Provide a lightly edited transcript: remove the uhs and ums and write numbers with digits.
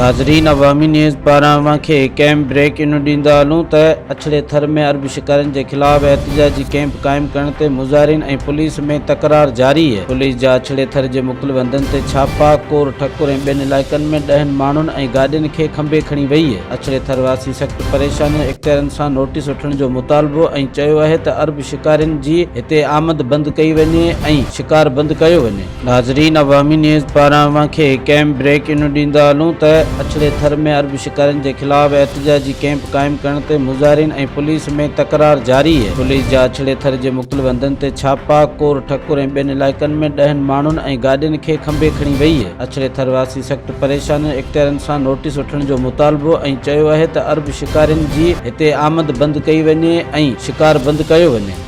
ناظرين عوامي نيوز پاران اوهان کي هڪ اهم بريڪ انو ڏيندا هلون ته اڇڙي ٿر ۾ عرب شڪارين جي خلاف احتجاجي ڪئمپ قائم ڪرڻ تي مظاهرين ۽ پوليس ۾ تڪرار جاري، پوليس جا اڇڙي ٿر جي مختلف هنڌن تي ڇاپا، ڪور ٺڪر ۽ ٻين علائقن ۾ ڏهن ماڻهن ۽ گاڏين کي کنڀي کڻي وئي، اڇڙي ٿر واسين سخت پريشانين اختيارين سان نوٽيس وٺڻ جو مطالبو ۽ چيو آهي ته عرب شڪارين جي هتي آمد بند ڪئي وڃي ۽ شڪار بند ڪيو وڃي. ناظرين عوامي نيوز پاران اوهان کي هڪ اهم بريڪ انو ڏيندا هلون ته اڇڙي ٿر ۾ عرب شڪارين جي خلاف احتجاجي ڪئمپ قائم ڪرڻ تي مظاهرين ۽ پوليس ۾ تڪرار جاري، پوليس جا اڇڙي ٿر جي مختلف هنڌن تي ڇاپا، ڪور ٺڪر ۽ ٻين علائقن ۾ ڏهن ماڻهن ۽ گاڏين کي کنڀي کڻي وئي، اڇڙي ٿر واسين سخت پريشانين اختيارين سان نوٽيس وٺڻ جو مطالبو ۽ چيو آهي ته عرب شڪارين جي هتي آمد بند ڪئي وڃي ۽ شڪار بند ڪيو وڃي.